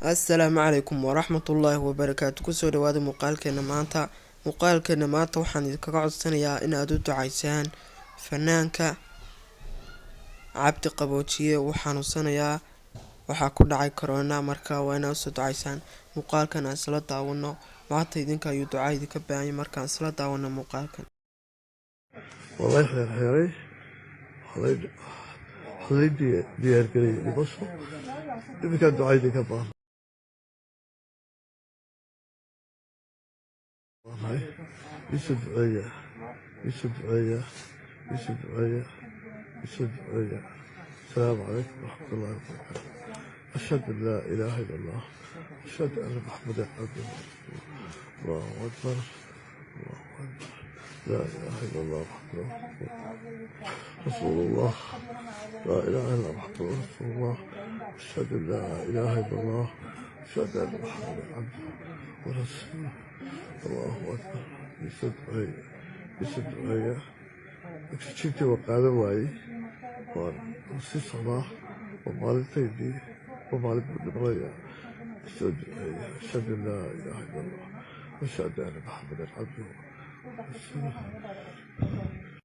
Assalaamu calaykum waraxmatullaahi wabarakaatu. Kusoo dhawaada muuqaalkeena maanta. Muuqaalkeena maanta waxaan idinkaga codsanayaa inaad u ducaysaan fanaanka Cabdi Qaboojiye. Wuu xanuunsanayaa, waxaa ku dhacay corona, marka waa inaad usoo ducaysaan. Muuqaalkan aan isla daawano. Maanta idinka ayuu ducaa idinka baahanyay, markaan isla daawano muuqaalkan. Waa lay xeerxeeray, waxaa lay diyaargariyey dhimasho. Iminkaan duca idinka baahnahay. Iisoo duceeya, iisoo duceeya, iisoo duceeya, iisoo duceeya. Asalaamu calaykum waraxmatullahi wabarakaatu. Ashhadu an laa ilaaha illa Allah, ashhadu anna Maxamadan cabduhu warasuuluh. Allahu akbar, Allahu akbar, laa ilaaha illa Allah, maxamadu rasuulullah, laa ilaaha illa maxamadu rasuulullah. Ashhadu an laa ilaaha illa Allah, ashhadu anna Maxamadan cabduhu warasuuluh. Allahu akbar. Iisoo duceeya, iisoo duceeya. Oxygentii waa qaadan waayey, waan sii socdaa, waa maalintaydii, waa maalin buu dhimanaya. Isoo duceeya. Ashhadu an laa ilaaha illa Allah, ashhadu anna Maxamadan cabduhu warasuuluh.